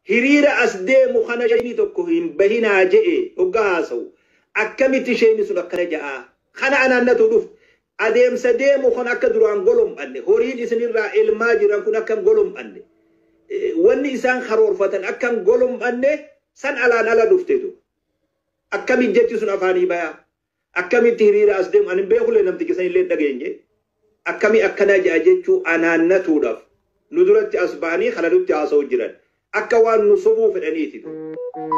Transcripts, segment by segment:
Hiriira as deemu kana sheeyni tokko hin bahinaa je'e hoggaa haasawu akkamitti sheeyni sun akkana ja'aa? Kana anaannatu dhufu. Adeemsa deemu kun akka duraan golom'anne, horiin isinirraa elmaa jiran kun akka hin golom'anne, wanni isaan karoorfatan akka hin golom'anne san alaan ala dhufteetu. Akkamitti jechi sun afaanii bayaa? Akkamitti hiriira as deemu? Ani hin beekullee, namticha san illee hin dhageenye. Akkami akkana ja'a jechuu anaannatuudhaaf nu duratti as ba'anii kana nutti haasa'u jiran. Akka waan nu sobuu fedhaniiti.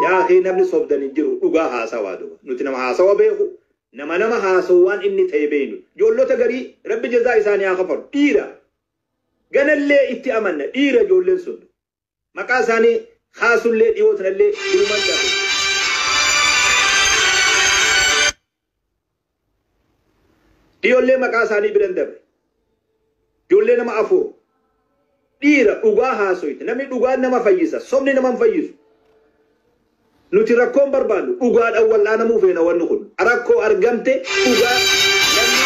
Yaa akii, namni sobdan hin jiru, dhugaa haasawaa duba. Nuti nama haasawa beeku, nama nama haasawu waan inni ta'e beeynu. Ijoollota garii Rabbi jazaa isaanii haa kafalu. Dhiira. Ganallee itti amanna. Dhiira ijoolleen sun. Maqaa isaanii kaasullee dhiyoo tanallee durumaan dhabe. Dhiyoollee maqaa isaanii biran dabre. Ijoollee nama 4. Dhiira dhugaa haasoyte. Namni dhugaan nama fayyisa. Sobni nama hin fayyisu. Nuti rakkoon barbaannu dhugaadhaan wal'aanamuu feena wanni kun. Rakkoo argamte dhugaa namni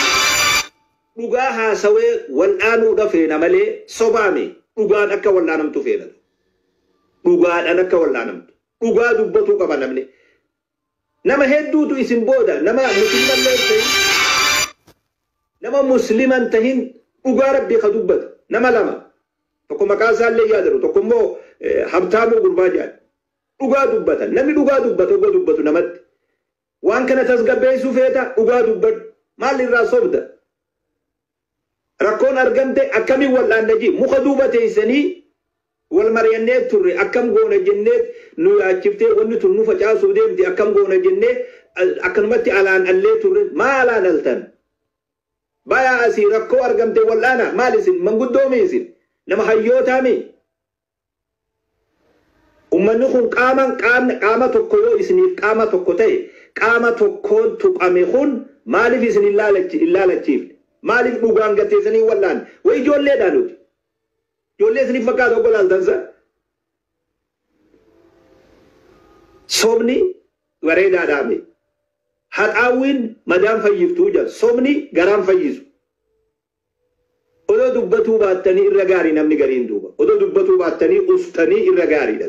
dhugaa haasawee wal'aanuudha feena malee sobaame, dhugaan akka wal'aanamtu feena. Dhugaadhaan akka wal'aanamtu. Dhugaa dubbatuu qaba namni. Nama hedduutu isin booda nama muslimallee hin ta'in, nama muslima hin tahin dhugaa Rabbii ka dubbate nama lama, tokko maqaa isaallee yaadatu, tokko immoo Habtaamuu gurbaa jedhan dhugaa dubbatan. Namni dhugaa dubbatu dhugaa dubbatu namatti waan kana tasgabbeessuu feeta, dhugaa dubbadhu. Maal irraa sobda? Rakkoon argamte akkamiin wal'aanna ji muka duuba teessanii wal mari'annee turre, akkam goona jennee nu yaachiftee, wanni tun nu facaasuu deemti, akkam goona jennee akkanumatti alaan allee turre. Maa alaan altan? Bayaa asii, rakkoo argamte wal'aana. Maal isin manguddoomi? Isin nama hayyootaami? Ummanni kun qaama qaama tokko yoo isiniif qaama tokko ta'e, qaama tokkoon tuqame kun maaliif isin hin laalachiifne? Maaliif dhugaan gatteessanii wal'aan? Way, ijoolleedha nuti. Ijoollee isiniif fakkaata obbo laaltansa. Sobni bareedaadhaame. Haxaawwiin madaan fayyiftuu jedha. Sobni garaan fayyisu. Odoo dubbatuu baattanii irra gaarii namni gariin duuba. Odoo dubbatuu baattanii ustanii irra gaariidha.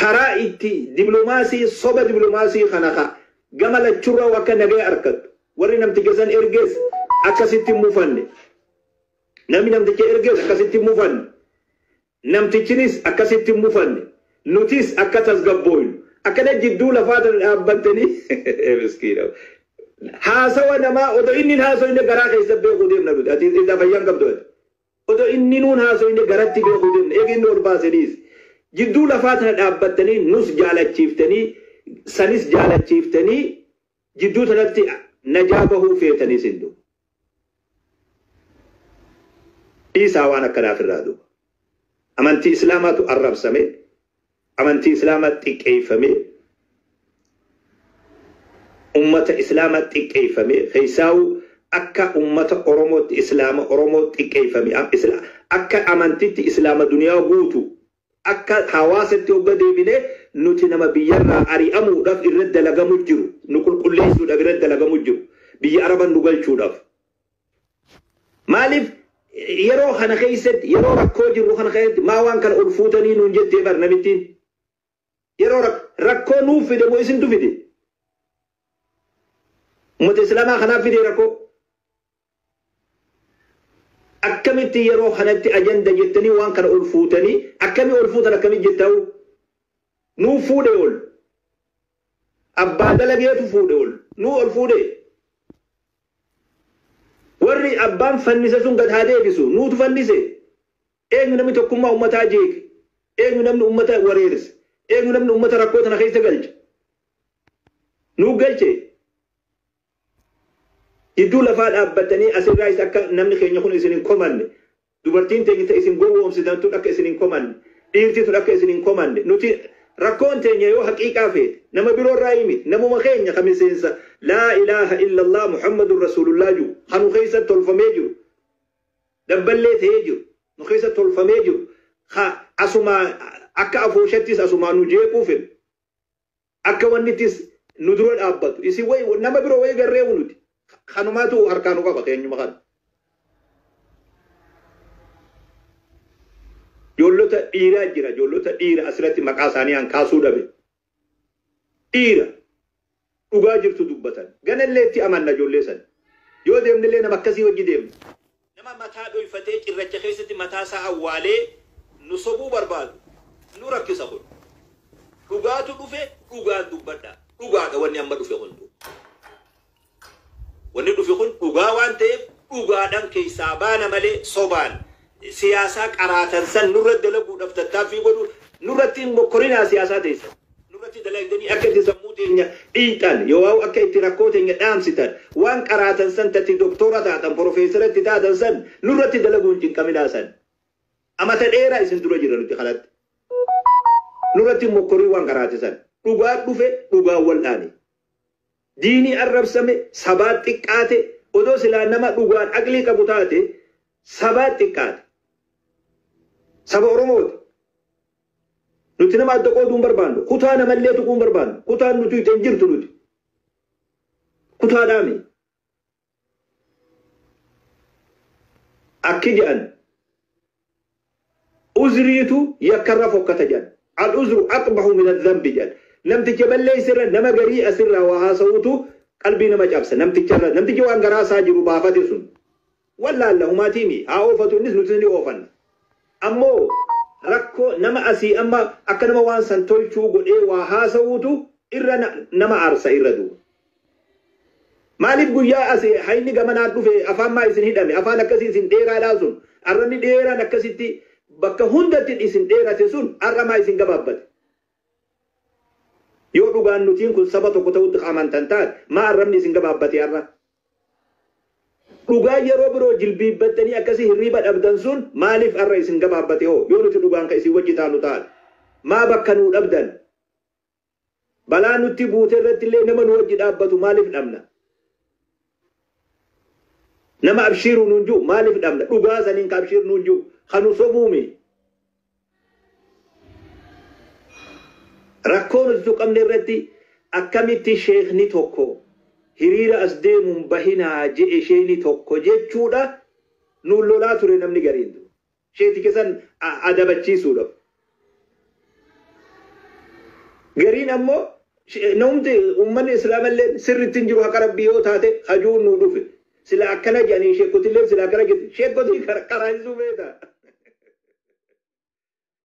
Karaa itti diplomaasii, soba diplomaasii kana ka gama lachurraa akka nagaya argattu. Warri namticha san ergees akkasitti hin mufanne. Namni namticha ergees akkasitti hin mufanne. Namtichinis akkasitti hin mufanne. Nutis akka tasgabbooynu. Akkana jidduu lafaa tana dhaabbattanii, miskiina. Haasawa namaa odoo inni hin haasoyne garaa keessa beekuu deemna nuti. Ati isaa fayyaan qabdu ati. Odoo inni nuun haasoyne garatti beekuu deemna. Eegi inni ol baaseniis. Jidduu lafaa tana dhaabbattanii nus jaalachiiftanii sanis jaalachiiftanii jidduu tanatti najaa bahuu feetanii sin duuba. Dhiisaa waan akkanaaf irraa duuba. Amantii Islaamaatu arrabsame, amantii Islaamaa xiqqeeffame, ummata Islaamaa xiqqeeffame, keessaa'u akka ummata Oromootti Islaama Oromoo xiqqeeffame, akka amantitti Islaama duniyaa guutu, akka hawaasatti hogga deebine nuti nama biyyarraa ari'amuudhaaf irra dalagamu jiru, nu qulqulleessuudhaaf irra dalagamu jiru, biyya Araban nu galchuudhaaf. Maaliif yeroo kana keessatti, yeroo rakkoo jirru kana keessatti maa waan kana ol fuutanii nuun jettee bar namittiin? Yeroo rakkoo nuuf fide moo isintu fide? Uummata Islaamaa kanaaf fide rakkoo. Akkamitti yeroo kanatti ajanda jettanii waan kana ol fuutanii, akkamii ol fuutan, akkamii jetta'u? Nuuf fuudhe ol. Abbaa dalageetu fuudhe ol. Nuu ol fuudhe. Warri abbaan fannise sun gad haa deebisu. Nuutu fannise. Eenyu namni tokkummaa uummataa jeeqe? Eenyu namni uummata wareerse? Eenyu namni uummata rakkoo tana keessa galche? Nuu galche. Jidduu lafaa dhaabbatanii asirraayis akka namni keenya kun isin hin komanne. Dubartiin teenya ta isin gowwoomsitan tun akka isin hin komanne. Dhiirti tun akka isin hin komanne. Nuti rakkoon teenya yoo haqiiqaa feete nama biroo irraa miti. Namuma keenya ka miseensa laa ilaaha illallah Muhammadun Rasuulullah jiru. Kanu keessa tolfamee jiru. Dabballee ta'ee jiru. Nu keessa tolfamee jiru. Ka asumaa akka afooshattis asumaa nu jeequu fedhu. Akka wannittis nu dura dhaabbatu. Isin wayi nama biroo wayi garreewu nuti. Kanumaatu harkaa nu qaba keenyuma kana. Ijoollota Ijoollota dhiiraa jira, ijoollota dhiira asirratti maqaa isaanii an kaasuu dhabe. Dhiira dhugaa jirtu dubbatan. Ganallee itti amanna ijoollee sana. Yoo deemnillee nama akkasii wajji deemna. Nama mataa dhoyfatee cirracha keessatti mataa isaa awwaalee nu sobuu barbaadu nu rakkisa kun. Dhugaatu dhufe, dhugaan dubbadha. Dhugaadha wanni amma dhufe hunduu. Wanni dhufe kun dhugaa waan ta'eef dhugaadhaan keessaa baana malee sobaan siyaasaa qaraatan san nurra dalaguudhaaf tattaaffii godhu nurratti hin mokkorinaa siyaasaa teessan. Nurratti dalagdanii akka itti sammuu teenya dhiixan yoo akka itti rakkoo teenya dhaamsitan waan qaraatan san tatti doktora taatan profeesara itti taatan san nurratti dalaguun cinqaminaa san. Amata dheeraa isin dura jira nuti kanatti. Nurratti mokkorii waan qaraate san. Dhugaa dhufe dhugaa wal'aani. Diinii arrabsame sabaa xiqqaate odoo silaa nama dhugaan aqlii qabu taate sabaa xiqqaate. Saba Oromooti. Nuti nama adda qooduu hin barbaannu. Kutaa namallee tuquu hin barbaannu. Kutaan nuti hin jirtu nuti. Kutaadhaami. Akki jedhan uzriitu yakkarra fokkata jedhan. Al-uzru aqbahu min adh-dhanbi jedhan. Namticha balleessirra nama garii asirraa waa haasa'uutu qalbii nama cabsa. Namticharra namtichi waan garaa isaa jiru baafate sun. Wallaalla humaatiimi haa oofatu innis nuti ni oofanna. Ammoo rakkoo nama asii amma akka nama waan san tolchuu godhee waa haasa'uutu irra nama aarsa irra duuba. Maaliif guyyaa asii hayni gamanaan dhufe afaan maa isin hidhame afaan akkasii isin dheeraadhaa sun arrabni dheeraan akkasitti bakka hundatti isin dheerate sun arra maa isin gabaabbate. Yoo dhugaan nutiin kun saba tokko ta'utti amantan taate maa arrabni isin gabaabbate arra. Dhugaa yeroo biroo jilbiibbattanii akkasii hirriiba dhabdan sun maaliif arra isin gabaabbate hoo yoo nuti dhugaan ka isin wajji taanu taate maa bakka nuu dhabdan balaa nutti buute irratti illee nama nu wajji dhaabbatu maaliif dhabna. Nama abshiiru nuun jiru maaliif dhabna dhugaa saniin ka abshiiru nuun jiru kanu sobuumi. Rakkoo nuti tuqamne irratti akkamitti sheekni tokko hiriira as deemuun bahinaa je'e sheekni tokko jechuudha nuun lolaa ture namni gariin. Sheeticha san adabachiisuudhaaf. Gariin ammoo namni uummanni islaamallee sirriitti hin jiru haqa rabbii yoo taate hajuun nuu dhufe. Sila akkana jedhanii sheekotillee sila akkana jedhu sheekotii karaayisuu beeka.